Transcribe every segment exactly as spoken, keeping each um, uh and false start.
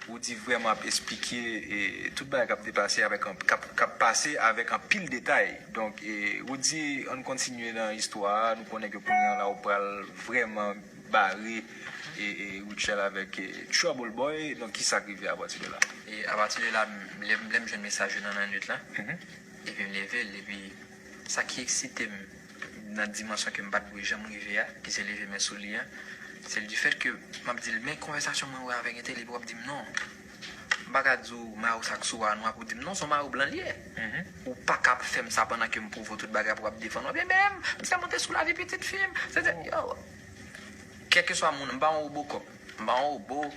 Roody vrèman ap esplike e, tout bagay k ap depase avèk an, k ap, k ap pase avèk anpil detay. Donk, e, Roody, ann kontinye nan istwa a. Nou konnen ke kounye a la, ou pral vrèman bare e, e, Rutshelle avèk e, Trouble Boy. Donk, ki sa k rive apati de la? E apati de la, m- lè m lè m jwenn mesaj yo nan lannwit la, epi m leve l, epi sa ki eksite m nan dimansyon ke m pa t dwe janm rive a, ki se leve men sou li a, se le fait que m ap di l, men konvèsasyon mwen wè avèk entèl, epi w ap di m non. M pa ka di w mari w sa k sou a nwa pou w di m non, se yon mari w blan li ye. Ou pa ka ap fè m sa pandan ke m pwouve w tout bagay pou w ap defann w. Ebyen, men, misye monte sou lavi pitit fi m. Se, se, yo, kèlkeswa moun, m pa yon Robocop. M pa yon wobo.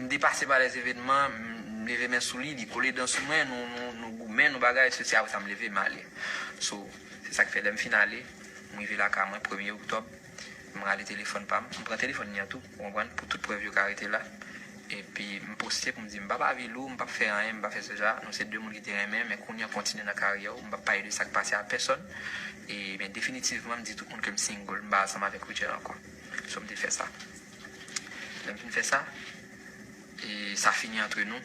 M depase pa lè evènman, m leve men sou li, li kole dan sou mwen, nou, nou, nou goumen, nou bagay, sesi apre sa m leve, m ale. So, se sa k fè lè m fin ale, m rive lakay mwen premye oktòb, m rale telefòn pa m, m pran telefòn li an tou, ou konprann, pou tout prèv yo ka rete la. Epi m poste pou m di m p ap avili w, m p ap fè anyen, m p ap fè sa, nou se de moun ki te renmen, men kounye a kontinye nan karyè w, m p ap pale de sa k pase a pèsòn. E, men definitivman, m di tout moun ke m single, m pa ansanm avèk Rutshelle ankò. So, m te fè sa. Lè m fin fè sa, e sa fini antre nou.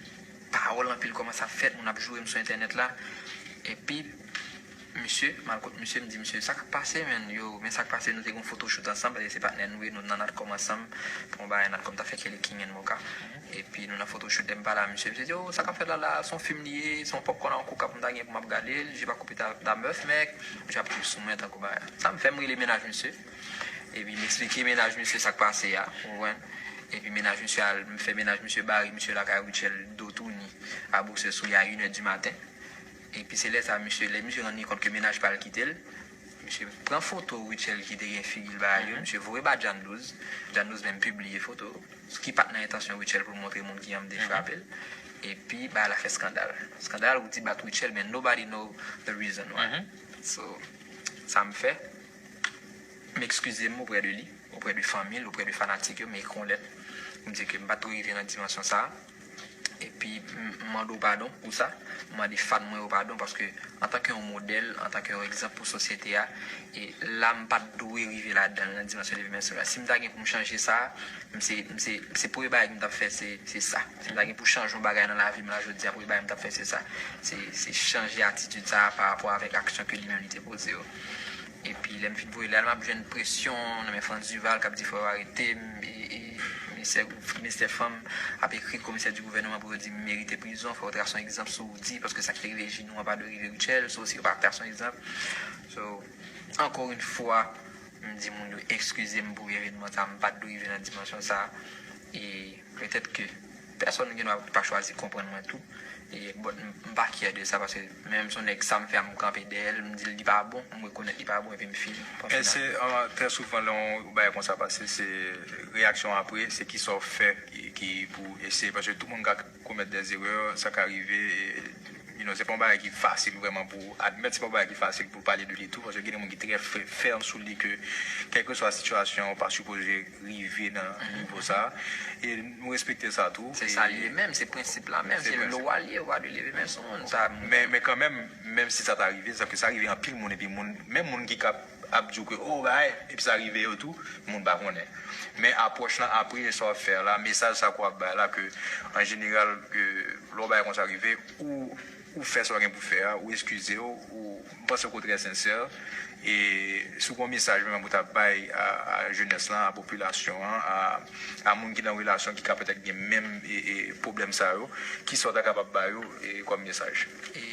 Pawòl anpil kòmanse ap fèt, moun ap joure m sou entènèt la. Epi, misye, m al kot misye, m di, "Misye, sa k ap pase, menn? Yo, men sa k pase, nou te gen yon photoshoot ansanm, paske se patnè nou ye, nou nan Natcom ansanm, pou yon bagay Natcom t ap fè Kelly King and Mocha." Epi, nou nan photoshoot, lè m pale a misye, misye di, "Oh, sa k ap fèt la, la, se yon fim li ye, se yon popcorn ak yon koka pou m ta gen pou m ap gade l, je pa koupe ta, ta mèf, mèk." Misye ap trip sou mwen tankou bagay. Sa m fè, m rele mennaj misye. Epi m eksplike mennaj misye sa k pase a, ou konprann? Epi mennaj misye al, m fè mennaj misye bare misye lakay Rutshelle do touni a bouse sou li a inè di maten. Epi se lè sa misye, lè misye rann li kont ke mennaj pa l kite l, misye pran foto Rutshelle ki te gen figi l bagay yo, misye voye ba Janlouz. Janlouz menm pibliye foto, ki pa t nan entansyon Rutshelle pou l montre moun ki ann de frape l. Epi bagay la fè skandal. Skandal, ou di bat Rutshelle, men nobody know the reason why. So, sa m fè, m ekskize m oprè de li, oprè de fanmi l, oprè de fanatik yo, m ekri yon lèt pou m di ke m pa t dwe rive nan dimansyon sa a. Epi m m mande w padon pou sa, m mande fan mwen yo padon, paske antanke yon modèl, antanke yon egzanp pou sosyete a, e la m pa t dwe rive ladan l nan dimansyon leve men sou la. Si m ta gen pou m chanje sa, m se, m se, se premye bagay ke m t ap fè, se, se sa. Si m ta gen pou chanje yon bagay nan lavi m la jodi a, premye bagay m t ap fè, se sa. Se, se chanje atitid sa a pa rapò avèk aksyon ke li menm li te poze yo. Epi lè m fin voye lè a, m ap jwenn presyon nan men Frantz Duval k ap di fò yo arete m, e, e, ministè, ministè fanm ap ekri komisè di gouvènman pou yo di m merite prizon, fò yo trase yon egzanp sou Roody, paske sa ki rive Ginou an pa dwe rive Rutshelle, so si yo pa trase yon egzanp. So, encore une fois, m di moun yo ekskize m pou evènman sa, m pa t dwe rive nan dimansyon sa. E petèt ke pèsonn gen dwa pa chwazi konprann mwen tou. E, but, m m pa kyè de sa, paske menm si yon nèg sa m fè a, m kanpe dèyè l, m di l li pa bon, m rekonèt li pa bon, epi m fini. Pwen final. Èske, ah, trè souvan, lè yon bagay konsa pase, se reyaksyon apre, se kisa w fè ki, ki pou eseye, paske tout moun ka komèt dè erè, sa ka rive, e, you know, se pa yon bagay ki fasil vrèman pou admèt, se pa yon bagay ki fasil pou pale de li tou, paske gen de moun ki trè fè-, fèm sou li ke, kèlkeswa sitiyasyon, ou pa sipoze rive nan nivo sa. E nou respekte sa tou. Se sa li ye menm, se prensip la menm, se lwa li ye, ou pa dwe leve men sou moun, sa. Men, men kanmenm, menm si sa ta rive, sa ke sa rive anpil moun, epi moun, menm moun ki ka ap di w ke, oh, bagay, epi sa rive yo tou, moun pa konnen. Men apwòch lan apre, sa w ap fè la, mesaj sa ke w ap bay la, ke an jeneral, ke lè yon bagay konsa rive, ou, ou fè sa w gen pou fè a, ou eskize w, ou, m panse ke w trè sensè, e si w gen yon mesaj menm pou w ta bay a, a jenès lan, a popilasyon an, a, a moun ki nan relasyon ki ka petèt gen menm, e, e, pwoblèm sa yo, kisa w ta kapab ba yo, e, kòm mesaj? E,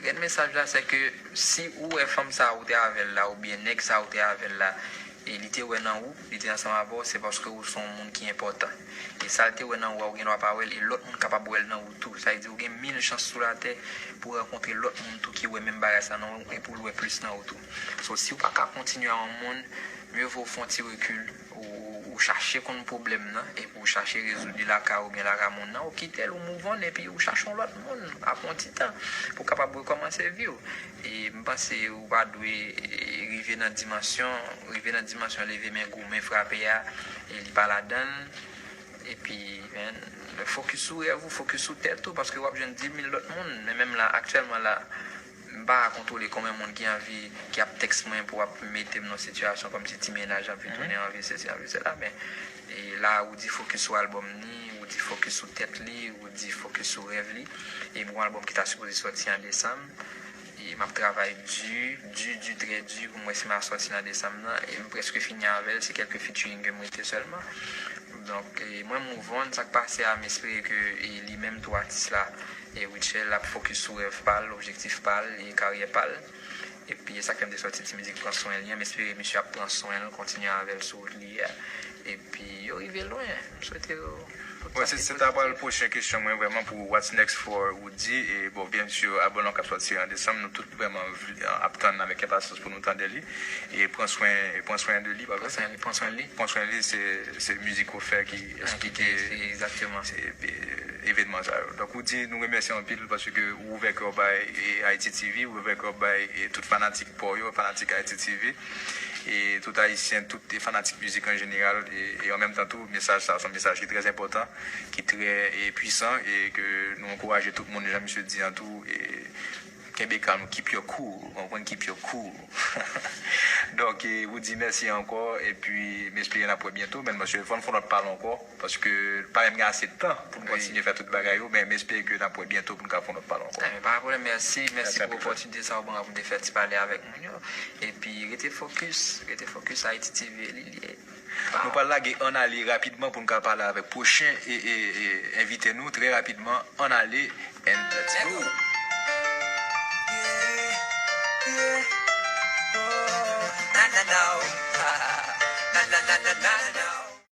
grenn mesaj la, se ke si ou wè fanm sa ou te avè l la, oubyen nèg sa ou te avè l la, e li te wè nan ou, li te ansanm avè w, se paske ou se yon moun ki enpòtan. E sa l te wè nan ou a, ou gen dwa pa wè l, e lòt moun kapab wè l nan ou tou. Sa vle di ou gen mil chans sou latè pou w rankontre lòt moun tou ki wè menm bagay sa nan ou, e pou l wè plis nan ou tou. So, si w pa ka kontinye a yon moun, mye vo w fè yon ti rekil, ou, ou chache konn pwoblèm nan, epi w chache rezoud li lakay ou oubyen lakay moun nan, ou kite l, ou move on, epi ou chache yon lòt moun, apre yon ti tan, pou w kapab rekòmanse vi w. E m panse ou pa dwe, e, rive nan dimansyon, rive nan dimansyon leve men goumen frape a, e li pa ladan l. Epi, men, fokis sou rèv ou, fokis sou tèt ou, paske w ap jwenn dis mil lòt moun. Men menm la, aktyèlman la, m pa ka kontwole konbyen moun ki anvi, ki ap tèks mwen pou ap mete m nan sitiyasyon kòmsi ti mennaj anvi tounen, anvi sesi, anvi sela, men E la, Roody fokis sou albòm li, Roody fokis sou tèt li, Roody fokis sou rèv li. E m gen yon albòm ki ta sipoze sòti an desanm. E m ap travay di, di, di, trè di pou m wè si m a sòti nan desanm nan. E m prèske fini avè l, se kèlke featuring ke m rete sèlman. Donk, e mwen move on, sa k pase a, m espere ke e li menm tou atis la, e Rutshelle ap fokis sou rèv pa l, objektif pa l, e karyè pa l. Epi e sa k fè m te sòti ti mizik Pran Swen Li an, m espere misye ap pran swen l, kontinye avè l sou wout li a. Epi yo rive lwen, m swete yo tout sa ki pozitif. Wi, se ta pral pwochen kesyon mwen vrèman pou what's next for Roody. E bon, byen si albòm lan k ap sòti an desanm, nou tout vrèman vle, ap tann avèk enpasyans pou nou tande li. E pran swen, e pran swen de li, pa vre? Pran swen, pran swen li. Pran swen li, se, se mizik ou fè ki eksplike egzakteman evenman sa yo. Donk, Roody, nou remèsye anpil paske ou ouvè kè w bay e Haiti T V, ou ouvè kè w bay e tout fanatik pa w yo, fanatik Haiti T V, e tout Ayisyen, tout e fanatik mizik an jeneral, e, e an menm tan tou, mesaj sa, se yon mesaj ki trè enpòtan, ki trè e pwisan, e ke nou ankouraje tout moun, jan misye di an tou, e kenbe kalm, keep your cool, ou konprann, keep your cool. Donk, e, Roody, mèsi ankò, epi m espere n ap wè byento, men paske fò n fè yon lòt pale ankò, paske pa menm gen ase tan pou n kontinye fè tout bagay yo, men m espere ke n ap wè byento pou n ka fè yon lòt pale ankò. Ebyen, pa gen pwoblèm, mèsi, mèsi pou opòtinite sa ou ban mwen pou m te fè ti pale avèk moun yo, epi rete fokis, rete fokis, Haiti T V, li, li ye. Nou pral lage Ann Ale rapidman pou n ka pale avèk pwochen e, e, e, envite nou trè rapidman. Ann Ale and let's go!